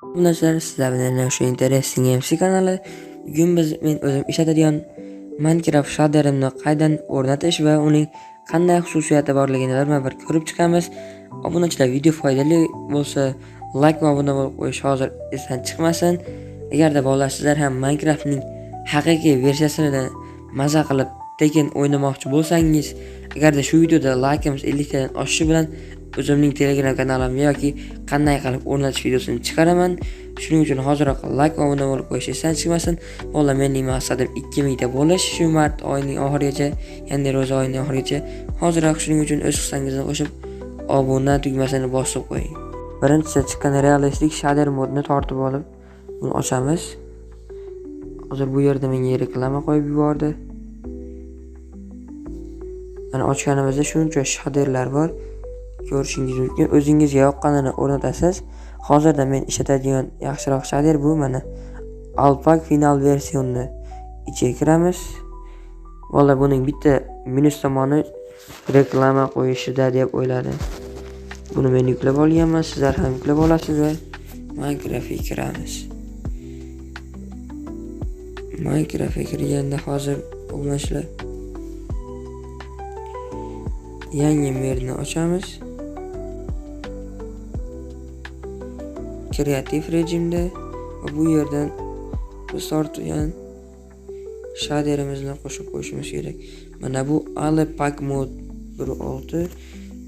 Obunachilar, sizlar bilan shu Interesting MC kanali. Bugun men o'zim ishlatadigan Minecraft shaderimni qaydan o'rnatish va uning qanday xususiyati borligini birma-bir ko'rib chiqamiz. Obunachilar, video foydali bo'lsa, like va obuna bo'lib qo'yish hozir esdan chiqmasin. Agarda bolalar sizlar ham Minecraftning haqiqiy versiyasini maza qilib tekin o'ynamoqchi bo'lsangiz, agarda shu videoda likeimiz 50 tadan oshishi bilan o'zimning Telegram kanalimga yoki qanday qilib o'rnatish videosini chiqaraman. Shuning uchun hoziroq like va obuna bo'lib qo'yish esdan chiqmasin. Bolalar, mening maqsadim 2000 ta bo'lish shu mart oyining oxirigacha, ya'ni ro'za oyining oxirigacha. Hoziroq shuning uchun o'z hissangizni qo'shib obuna tugmasini bosib qo'ying. Birinchisi chiqqan realistik shader modni tortib olib buni ochamiz. Hozir bu yerda menga reklama qo'yib yubordi. Mana ochganimizda shuncha shaderlar bor. Ko'rishingiz mumkin. O'zingizga yoqqanini o'rnatasiz. Hozirda men ishlatadigan yaxshiroq shader bu mana Alpak final versiyonni ichiga kiramiz. Valla buning bitta minus tomoni reklama qo'yishida deb o'yladim. Buni men yuklab olganman, sizlar ham yuklab olasiz va Minecraftga kiramiz. Minecraftga kirganda hozir obunachilar yangi merni ochamiz. Kreativ rejimda va bu yerdan biz tortgan shaderimizni qo'shib qo'yishimiz kerak. Mana bu Alpak mod 1.6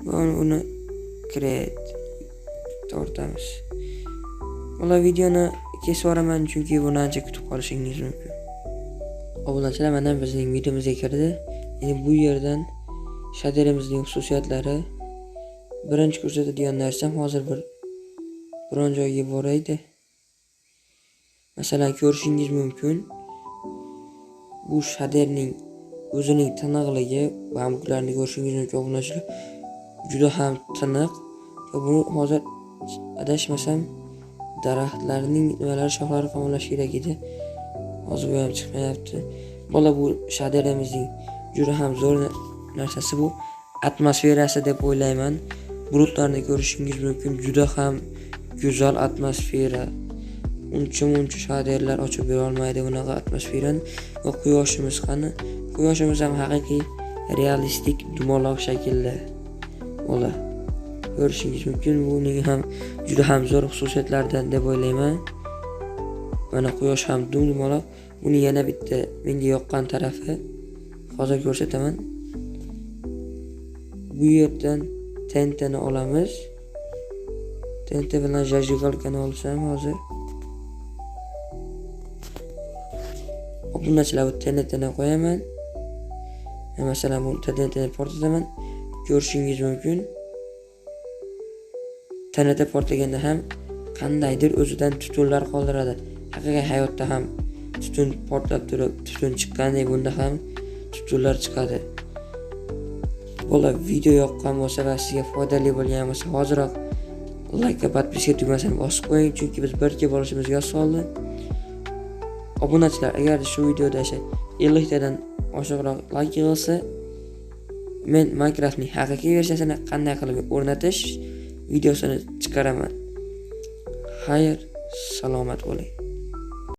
va uni create tortamiz. Ular videoni kesib yuboraman, chunki buni ancha kutib qolishingiz mumkin. Obunachilar, mana bizning videomizga kirdi. Endi bu yerdan shaderimizning xususiyatlari birinchi ko'rsatadigan narsam hozir biron joyga boraydi. Masalan, ko'rishingiz mumkin. Bu shaderning o'zining tiniqligi, bambuklarni ko'rishingiz mumkin obunachilar. Juda ham tiniq va bu hozir adashmasam daraxtlarning nimalari shoxlari qamalash kerak edi. Hozir bu ham chiqmayapti. Bola, bu shaderimizning juda ham zo'r narsasi bu atmosferasi deb o'ylayman. Bulutlarni ko'rishingiz mumkin, juda ham go'zal atmosfera. Uncha-muncha shaderlar ochib bera olmaydi bunaqa atmosferani. Va quyoshimiz qani? Quyoshimiz ham haqiqiy realistik dumaloq shaklda. Bola, ko'rishingiz mumkin, buning ham juda ham zo'r xususiyatlaridan deb o'ylayman. Mana quyosh ham dum-dumaloq. Buni yana bitta menga yoqqan tarafi hozir ko'rsataman. Bu yerdan tentani olamiz. Tenta bilan jajigalkani olsam hozir. Obunachilar, bu tentani qo'yaman. Masalan, bu tentani portlataman. Ko'rishingiz mumkin. Tenta portlaganda ham qandaydir o'zidan tutunlar qoldiradi. Haqiqiy hayotda ham tutun portlab turib, tutun chiqqandek bunda ham tutunlar chiqadi. Bola, video yoqqan bo'lsa va sizga foydali bo'lgan bo'lsa, hoziroq like va podpiska tugmasini bosib qo'ying, chunki biz 1K bo'lishimizga oz qoldi. Obunachilar, agar shu videoda o'sha 50 tadan oshiqroq like yig'ilsa, men Minecraftning haqiqiy versiyasini qanday qilib o'rnatish videosini chiqaraman. Xayr, salomat bo'ling.